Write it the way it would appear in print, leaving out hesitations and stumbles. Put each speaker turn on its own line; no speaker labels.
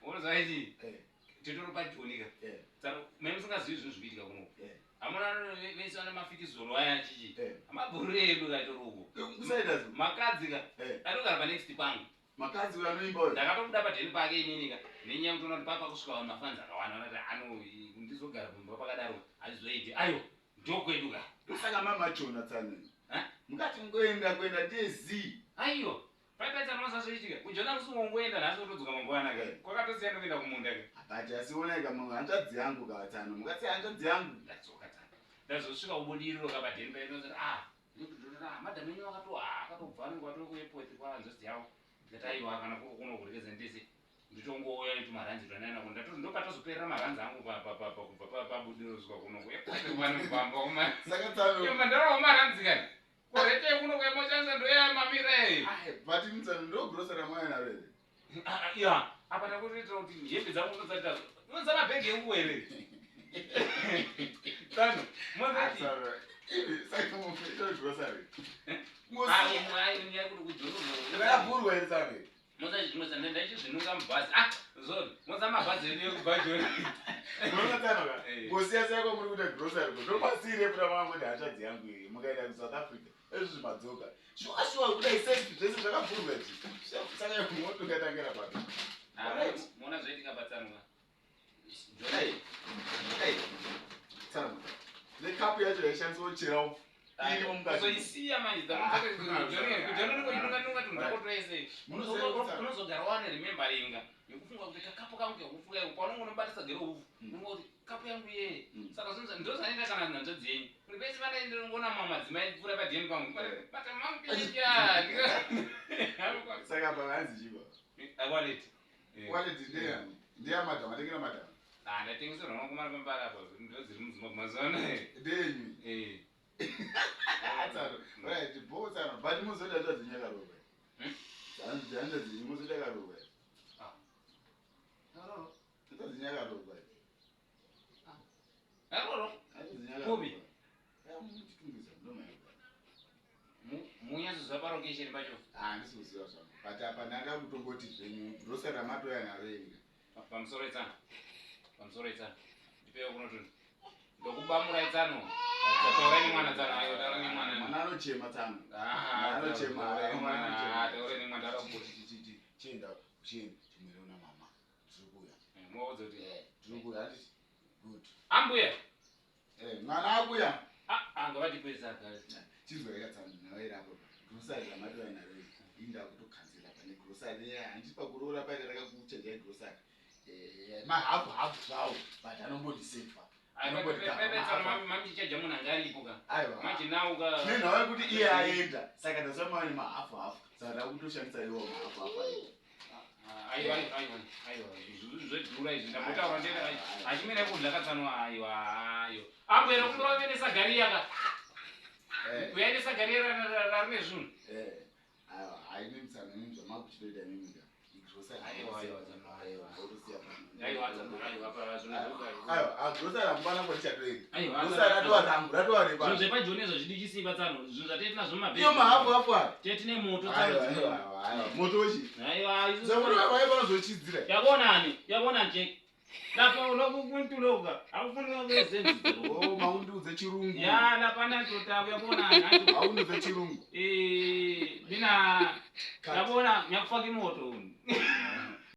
Unoziva ichi titori pajoni ka. Tsano mai musingazivi zvinhu zvikuitika kuno. Hamuna vese vana mafikizolo aya chichi. Amabhuru edu ka itori uko. Makadzi ka. Anogara pa next pangu.
Makadzi uyo anoimba uyo.
Ndakatobuda padheni pake inini ka. Nenyaya yekutoona kuti papa kusvika vanhu mafans akawanda vanoti ano ndizogara pamba pakadaro hazvizoiti. Aiwa ndokwedu ka.
Ndosaka mamachona tsano. Mukati mukuenda kuenda ndiye zii.
Aiwa Paipedza unoziva zvoitika. Kujona kusi wongoenda nhasi wotodzoka mangwana ka. Kwakatosiyana nekuenda kumunda ka.
But asi onai ka mamwe hanzvadzi yangu ka tsano. Mukati hanzvadzi yangu.
Ndadzoka tsano. Ndazosvika kubudiriro ka padheni paye ndozoti ah ah madam enyu akato ah akatobva anenge vatori kuairport kwa hanzvadzi yavo. Ndikati aiwa kana kuri kuno kurekeza ndese nditongouya netumaranzi twanana kuno. Ndatoti ndopatozoperera maranzi angu pa pa pa kubva pa pabudiriro kusvika kuno kuairport kwanobamba kuma.
Saka tsano.
Yo mandarawo maranzi kani. Korete kuno kwemoshandisa ndoya mamira iyi.
Ah, but mtsano ndo grocery ramwaya naro here?
Ah, ah, ya, apa takutoitira kuti hembe dzangu ndodzati unonza mabhegi engu here? Tsano, mozati.
Ivi, saka munoita grocery.
Eh? Ah, ai, nyaya kuti kujoni.
Ndakavhurwa here tsano?
Moza zvimwe zanda ndaichizvinunga mubhazi. Ah, zori. Moza mabhazi edu ekubva Joni.
Munotsana ka?
Eh.
Kusiya siya kwamuri kuita grocery ko. Ndopasire futa mangu kuti hanzvadzi yangu iyi mukaenda ku South Africa. Ezvi zvimadzoka. Shuwa shuwa kudai safety zvese zvakavhurwa izvi. Saka moto ungatangira papi?
Ah,
Alright.
Muona zvoitika patsanwa.
Hey. Hey. Tsana. Nekapu yacho yaishandiswa kuchera upfu. Irimo mukati.
Uzoisiya manje unozogara wane rememberinga yekufunga kuti kakapu kangu kekufuka iko paunenge unobatisa gero upfu unofunga kuti kapu yangu yee saka zvinhu ndozvanoita kana hanzvadzi yenyu kuti vese vanaendera mamwe madzimai kupfuura padheni pangu bata mangu
Saka apa hanzi chiva.
wallet
Wallet ndeyani? Ndeya madam, atengera madam.
Ah, ndatengeserwa makomana pambara apa ndodziri mudzimba mazuva anaya.
Ndeyenyu.
Eh.
Tsano. Right, bo tsano. But muzoda hanzvadzi yenyu yakarova.
Hmm?
Hanzi hanzvadzi yenyu muzoda yakarova.
Ah. Yakarova.
Hanzvadzi yenyu yakarova.
Yakarova.
Hanzvadzi yenyu yakarova.
Kupi?
Ya muchitungwiza ndomaika.
Munyatsoziva parokesheni pacho.
Ah, handisi kuziva zvangu. But apa ndanga kutongoti zvenyu grocery ramatoya naro iri.
Pamusoro itsano. Pamusoro itsano. Ndipewo kuno tunhu. Ndokubamura itsano. Taura nemwana tsano. Ayo taura nemwana.
Mwana anochema tsano.
Ah,
Mwana anochema.
taura
Mwana
nemwana.
anochema.
Ah, taura nemwana. Taura kubuda.
Chienda, chienda, chimwere una mama. Tiri kuuya.
Muwaudze kuti
Tiri kuuya. Handiti? Good.
ambuya.
Eh, mwana akuya.
Ah, ah, ngavatipe saka.
Chizwa yakatsano nayo iri apo. Grocery ramatoya naro iri. Inda kutokanzela pane grocery. Eh, handiti pakuroora paita rakakuchenjai grocery. Eh, mahafu hafu zvawo, but anombondisefa.
Mamichaja munhu anga aripo ka.
Aiwa.
Manje nawo ka.
Nenhau yekuti iye aenda saka ndasama ne mahafu hafu saka ndakutoshandisa iwo mahafu hafu aiwa.
Aiwa, aiwa, aiwa. Zvedhura izvi ndambotaura ndenda achimira kudla katsanwa aiwa aiwa. Ambuya nokumbira vave nesagariya ka.
Eh,
Uyai nesagariya rarine zvinhu.
eh, aiwa haine mutsano imi zvamakuchitoita imimi ka. Igrocery.
Aiwa, aiwa, tsano, aiwa.
Otosiya pano.
Aiwa, tsano, aiwa, pa zvinhu zvoga.
Aiwa, ah, grocery hamupana kwatichatoenda.
Aiwa,
Grocery ratova rangu, ratova
Zvinhu
repano.
zvepajoni izvo zvidi chisimba tsano. Zvinhu zvatete nazvo mumabhegi.
Iyo mahafu hafu aya.
Tete nemoto tsano.
Aiwa, aiwa, aiwa. Moto wechi.
Aiwa, isu.
Zvekuti vaiva vanozochidzira.
Yabonani, yabonani Jack. Lapha lokhu kuntuloka, akufuneka kuyozenzisa lokhu.
Oh, maundiudze chirungu.
Ya lapha nantoda uyabonani. nanto.
Maundiudze chirungu.
Eh, mina
Cut.
yabona ngiyakufaka imoto.